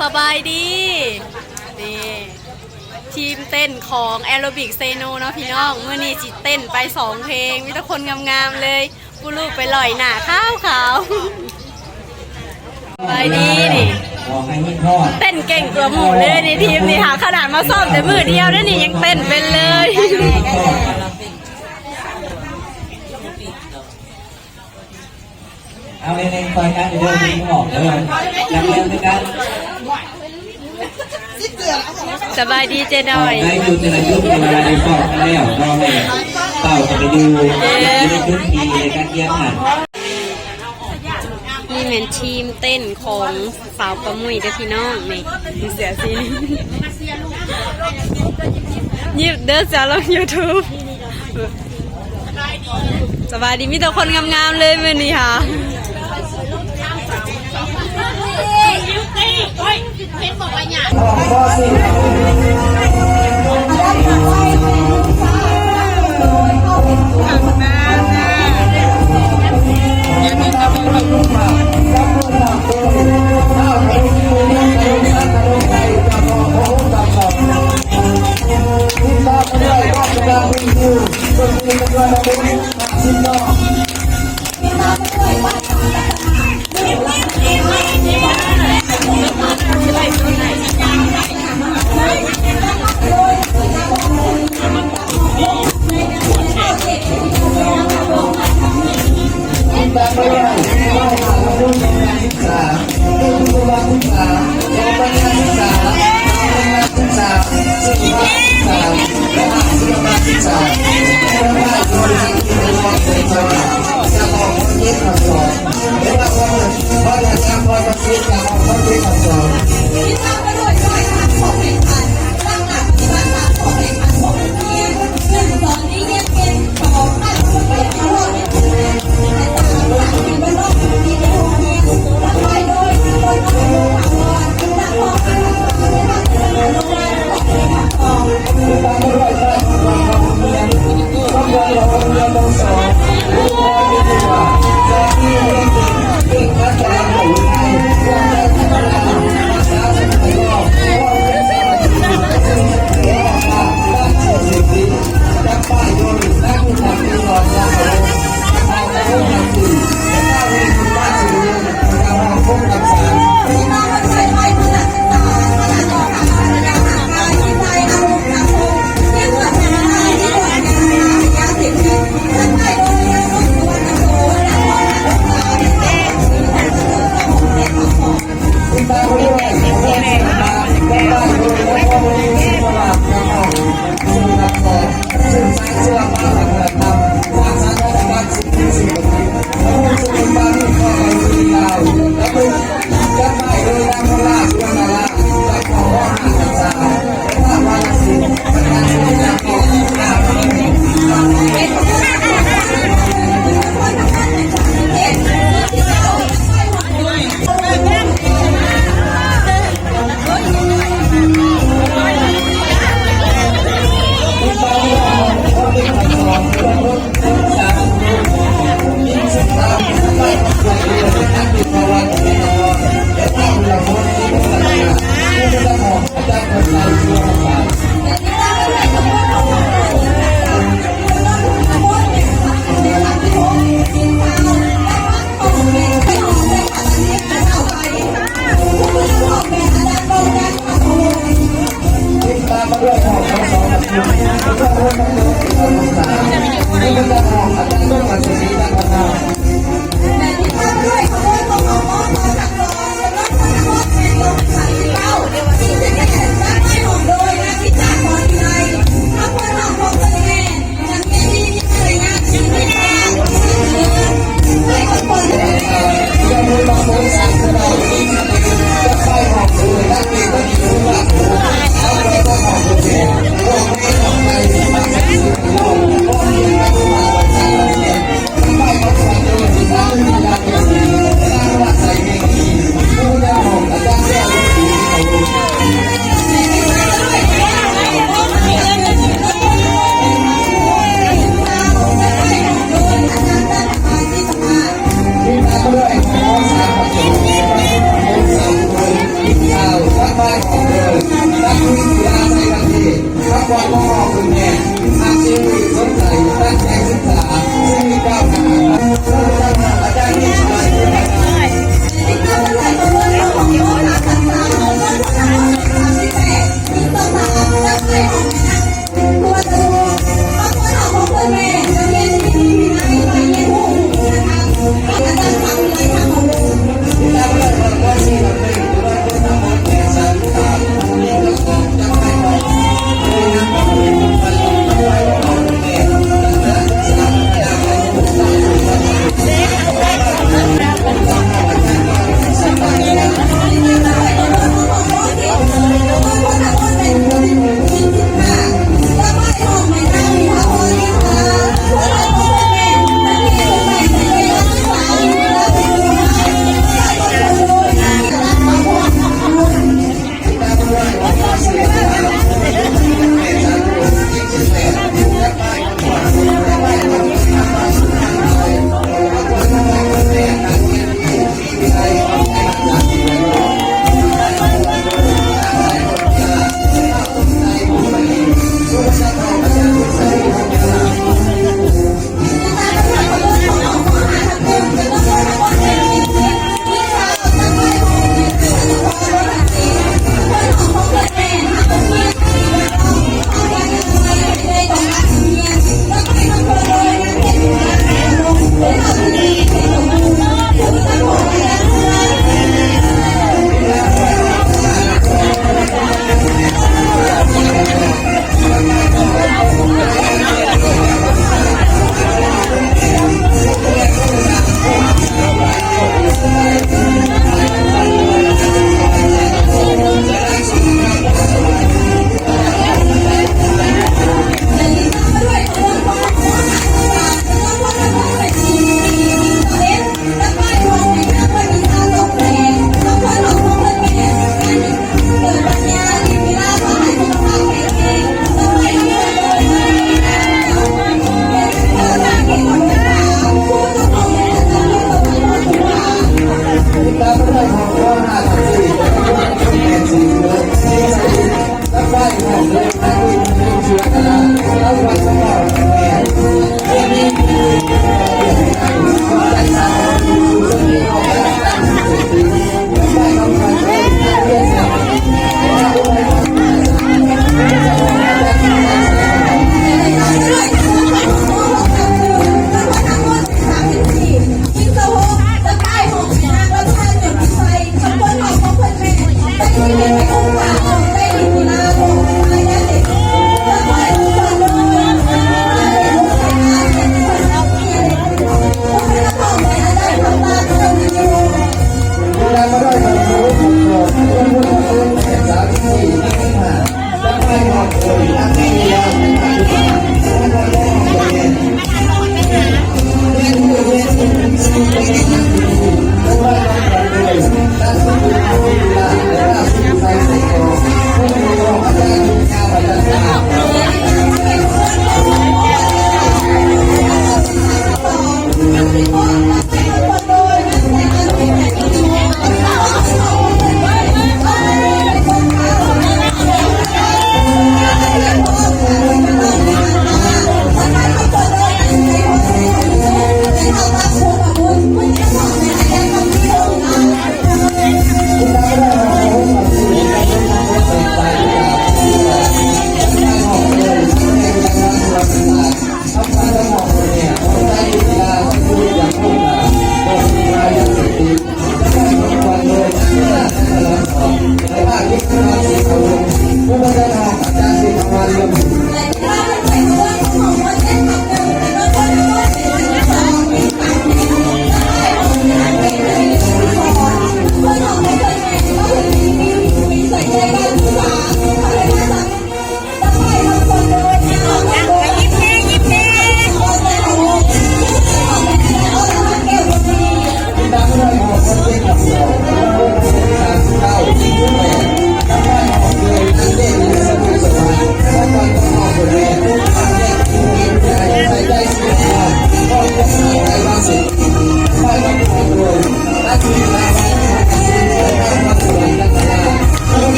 ສະບາຍດີ ນີ້ ທີມເຕັ້ນຂອງແອໂຣບິກເຊໂນເນາະພີ່ນ້ອງ. ມື້ນີ້ຊິເຕັ້ນໄປສອງເພງ ມີແຕ່ຄົນງາມໆເລີຍ. ປູລູກໄປລອຍໜ້າຂາວໆ. ສະບາຍດີນີ້ ເຕັ້ນເກັ່ງກວ່າໝູ່ເລີຍນີ້ ທີມນີ້ຫາ ຂະໜາດມາຊ້ອມແຕ່ມື້ດຽວເດ້ນີ້ ຍັງເຕັ້ນເປັນເລີຍ. ເອົາແນ່ໆ ຊ່ອຍກັນເດີ ອອກເດີ ຈັກເດີຄືກັນ. ສະບາຍດີເຈ້ນ້ອຍ ໄດ້ຢູ່ແຕ່ລະຈຸດ ເວລາໄດ້ປອກກັນແລ້ວ ກໍໃຫ້ເປົ່າກັນໄປຢູ່ ເອີ ຢູ່ໃນຈຸດທີ່ໃນການກຽມຫັ້ນ. ນີ້ແມ່ນທີມເຕັ້ນຂອງສາວປ້າມຸ້ຍເດີພີ່ນ້ອງ ນີ້ ເສື້ອສີນີ້ ຍິບເດີ ເສື້ອລົງຢູທູບ. ສະບາຍດີ ມີແຕ່ຄົນງາມໆເລີຍມື້ນີ້ຫາ.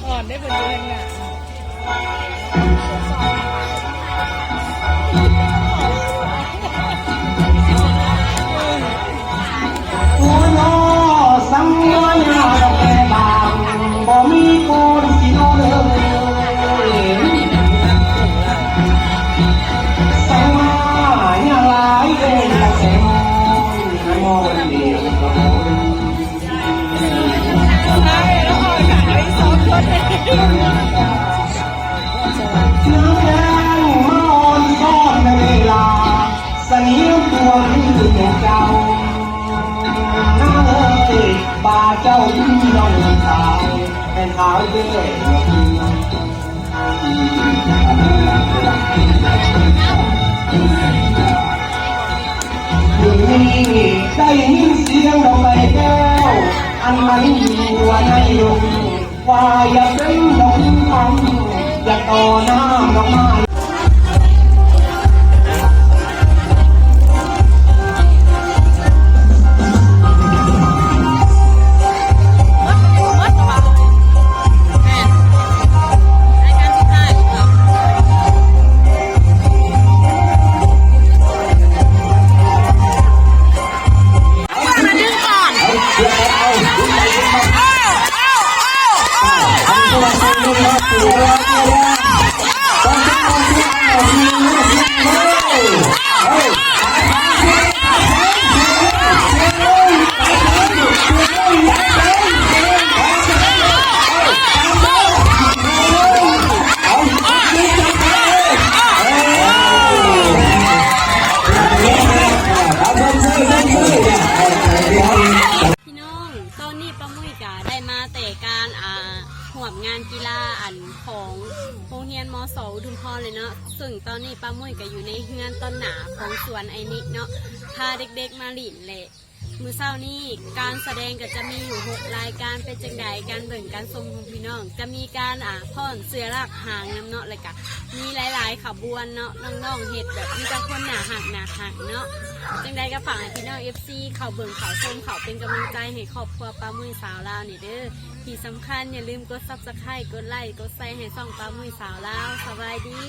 ອ່ອນໄດ້ເພິ່ນຢູ່ເທິງໜ້າ. ໂອ້ຍ ນອ ສັງວາຍາດອກແກ່ບາງ ບໍ່ມີຄົນຊິນອນເລີຍ ສັງວາຍາຫຼາຍເດີ ຕາແສງມອງດຽວ. ນາງແດງມາອ່ອນຊ້ອນໃນເວລາ ສະໜຽມຕົວຄືເຈົ້າ ນາງເອີຍ ບາດເຈົ້າຢູ່ນ້ອງສາວ ແມ່ນຂາວເດີ. ມື້ນີ້ໄດ້ຍິນສຽງດອກໄມ້ແກ້ວ ອັນມັນຢູ່ໃນດົງ ວ່າຢ່າເປັນດອກຄຳ ຢ່າຕໍ່ນ້ຳດອກໄມ້. ພີ່ນ້ອງ ຕອນນີ້ປ້າມຸ້ຍກະໄດ້ມາແຕ່ການ ອ່າ ຮ່ວມງານກິລາ ອັນ ຂອງໂຮງຮຽນ ມສ ອຸດົມພອນເລີຍເນາະ. ເຊິ່ງຕອນນີ້ປ້າມຸ້ຍກະຢູ່ໃນເຮືອນຕອນໜ້າຂອງສວນໄອນິກເນາະ ພາເດັກໆມາຫຼິ້ນແຫຼະ. ມື້ເຊົ້ານີ້ການສະແດງກະຈະມີຢູ່ຫົກລາຍການ. ເປັນຈັ່ງໃດການເບິ່ງການຊົມຂອງພີ່ນ້ອງ ຈະມີການ ອ່າ ຟ້ອນເສືອລາກຫາງນຳເນາະ ແລະກະມີຫຼາຍໆຂະບວນເນາະ. ນ້ອງໆເຮັດແບບມີແຕ່ຄົນໜ້າຮັກໜ້າຮັກເນາະ. ຈັ່ງໃດກະຝາກໃຫ້ພີ່ນ້ອງ ເອັຟຊີ ເຂົ້າເບິ່ງເຂົ້າຊົມ ເຂົ້າເປັນກຳລັງໃຈໃຫ້ຄອບຄົວປ້າມຸ້ຍສາວລາວນີ້ເດີ. ທີ່ສຳຄັນຢ່າລືມກົດ Subscribe ກົດໄລ ກົດແຊ ໃຫ້ຊ່ອງປ້າມຸ້ຍສາວລາວ. ສະບາຍດີ.